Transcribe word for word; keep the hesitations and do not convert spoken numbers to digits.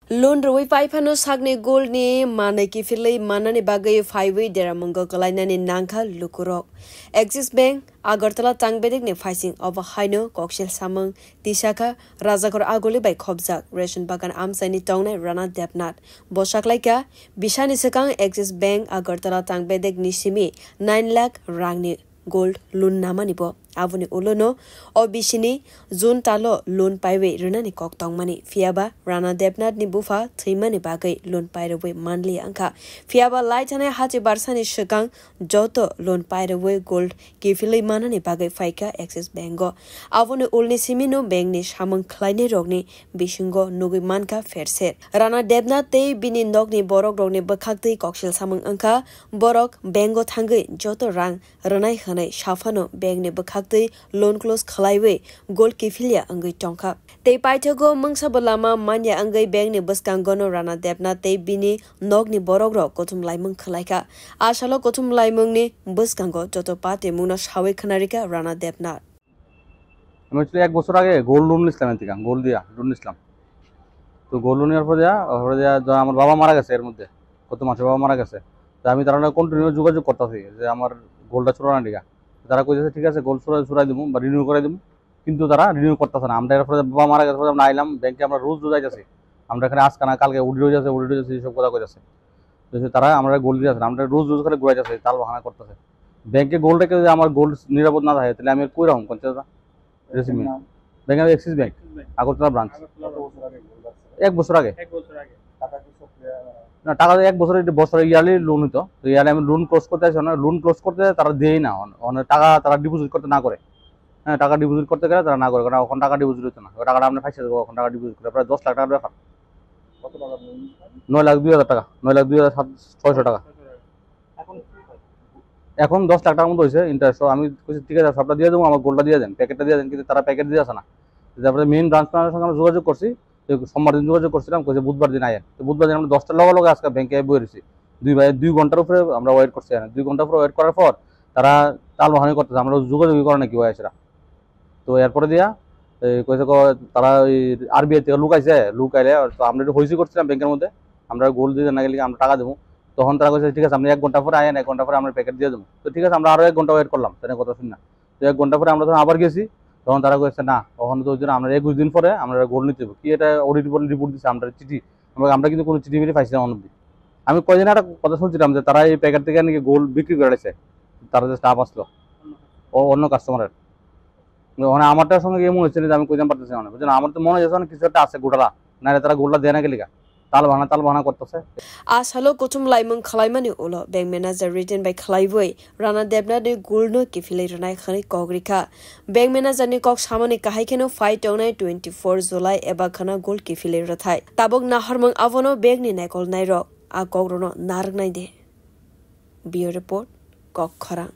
Loan rwui paiphano sakni gold ni manwi kiphilwi mannani bagwi phaiwi deramungo kwlainani nangkha lukurok. Axis Bank Agartala tangbedekni phaising obo haino koksil samung tisakha Rajakhor Aguli bai khopjak ration bagan amchaini tongnai Rana Debnath. Bo saklaikha, bisani swkang Axis Bank Agartala tangbedekni simi nine lakh rangni gold loan namani bo. Aboni ulono o bisini June talo loan paiwi rwnani kok tongmani. Phiyaba Rana Debnath ni bupha thwimani bagwi loan pairwui manliya wngkha. Phiyaba lai thanai hachi barsani swkang joto loan pairwui gold kiphilwi manani bagwi phaikha Axis Bank o. Aboni ulni simino bank ni samung khlainai rokni bisingo nugwi mankha pherser. Rana Debnath tei bini nokni borok rokni bwkhaktwi koksil samung wngkha. Borok bank o thangwi joto rang rwnai hwnwi saphano bank ni bwkhaktwi loan close khlaiwi gold kiphilya wngwi tongkha. Tei paithago mungsa bo lama manya wngwi bank ni bwskango no Rana Debnath tei bini nokni borok rok kuthum laimung khlaikha. A salo kuthum laimung ni bwskango joto party mungno sawi khwnarikha Rana Debnath. আমি হচ্ছে এক বছর আগে gold loan নিছিলাম এদিকে, গোল্ড দিয়া লোন নিছিলাম। তো গোল্ড লোন নেওয়ার পরে দেয়া, ওর পরে দেয়া, ধর, আমার বাবা মারা গেছে এর মধ্যে, কত মাসে বাবা মারা গেছে। তো আমি তার সঙ্গে কন্টিনিউ যোগাযোগ করতেছি যে আমার গোল্ডটা চুরানো দিকে। তারা কইতেছে, "ঠিক আছে, গোল্ড চুরাই, চুরাই দিবো বা রিনিউ করে দিবো।" কিন্তু তারা রিনিউ করতেছে না। আমরা এর পরে বাবা মারা গেছে, আমরা আইলাম ব্যাংকে, আমরা রোজ রোজ আইতেছি। আমরা এখানে আজকে না, কালকে অডিট হয়ে যাচ্ছে, অডিট হয়ে যাচ্ছে, এইসব কথা কইতেছে। তো তারা আমরা গোল্ড দিয়ে আছে, আমরা রোজ রোজ করে ঘুরাইতেছে, তাল বাহানা করতেছে। ব্যাংকে গোল্ড রেখে যদি আমার গোল্ড নিরাপদ না থাকে, তাহলে আমি কই রাখুম কোন চাচা? রেসিমি। ব্যাংক আমি এক্সিস ব্যাংক, আগরতলা ব্রাঞ্চ। এক বছর আগে। এক বছর আগে। না, টাকা তো এক বছর, এটা বছরে ইয়ারলি লোন হইতো। তো ইয়ারলি আমি লোন ক্লোজ করতে আসি না, লোন ক্লোজ করতে তারা দেয় না, অন-, অনেক টাকা তারা ডিপোজিট করতে না করে। হ্যাঁ, টাকা ডিপোজিট করতে গেলে তারা না করে, কারণ এখন টাকা ডিপোজিট হইতো না। ওই টাকাটা আমরা ফাঁসে দেবো, এখন টাকা ডিপোজিট করে প্রায় দশ লাখ টাকার ব্যাপার। নয় লাখ দুই হাজার টাকা, নয় লাখ দুই হাজার সাত, ছয়শো টাকা। এখন দশ লাখ টাকার মতো হয়েছে ইন্টারেস্ট। আমি কইছি, "ঠিক আছে, সবটা দিয়ে দেবো, আমার গোল্ডটা দিয়ে দেন, প্যাকেটটা দিয়ে দেন।" কিন্তু তারা প্যাকেট দিয়ে আসে না। তারপরে মেইন ব্রাঞ্চ ম্যানেজারের সঙ্গে আমরা যোগাযোগ করছি, তো সোমবার দিন যোগাযোগ করছিলাম, কইছে বুধবার দিন আয়েন। তো বুধবার দিন আমরা দশটার লগে লগে আজকে ব্যাংকে বই রয়েছি। দুই বাই-, দুই ঘন্টার উপরে আমরা ওয়েট করছি। আর দুই ঘন্টার উপরে ওয়েট করার পর তারা তাল বাহানি করতেছে, আমরা যোগাযোগই করে না কি হয় আসলে। তো এরপরে দিয়া এই কইছে ক-, তারা ওই আরবিআই থেকে লোক আইছে, লোক আইলে তো আমরা একটু হইচই করছিলাম ব্যাংকের মধ্যে, আমরা গোল্ড দিয়ে না গেলে আমরা টাকা দেবো। তখন তারা কইছে, "ঠিক আছে, আপনি এক ঘন্টা পরে আয়েন, এক ঘন্টা পরে আমরা প্যাকেট দিয়ে দেবো।" তো ঠিক আছে, আমরা আরো এক ঘন্টা ওয়েট করলাম, তাদের কথা শুনে। তো এক ঘন্টা পরে আমরা তখন আবার গেছি, তখন তারা কইছে, "না, ওখানে তো ওই জন্য আমরা একুশ দিন পরে আমরা গোল্ড নিতে হবে।" কি এটা অডিট রিপোর্ট দিচ্ছে, আমরা চিঠি, আমরা, আমরা কিন্তু কোনো চিঠি মিঠি পাইছি না অন্য দিন। আমি কয়দিন একটা কথা শুনছিলাম যে তারা এই প্যাকেট থেকে নাকি গোল্ড বিক্রি করে দিছে, তারা যে স্টাফ আসলো, ও অন্য কাস্টমারের। মানে, আমারটার সঙ্গে গিয়ে মনে হচ্ছে না যে আমি কইতাম পারতেছি না, বুঝছেন? আমার তো মনে হচ্ছে না কিছু একটা আছে গোটালা, নাহলে তারা গোল্ডটা দেয় না গেলিগা। তাল বাহানা, তাল বাহানা করতেছে। A salo kuthum laimung khwlaimani ulo bank manager written bai khwlaiwi Rana Debnath ni gold no kiphilwi rwnai hwnwi kok rikha. Bank manager ni kok samani kahai kheno phai tongnai twenty four July eba khwna gold kiphilwi rwthai. Tabuk nahormung abono bank ni naikol nairok a kok rokno narwknai de. Bureau Report, Kok Khorang.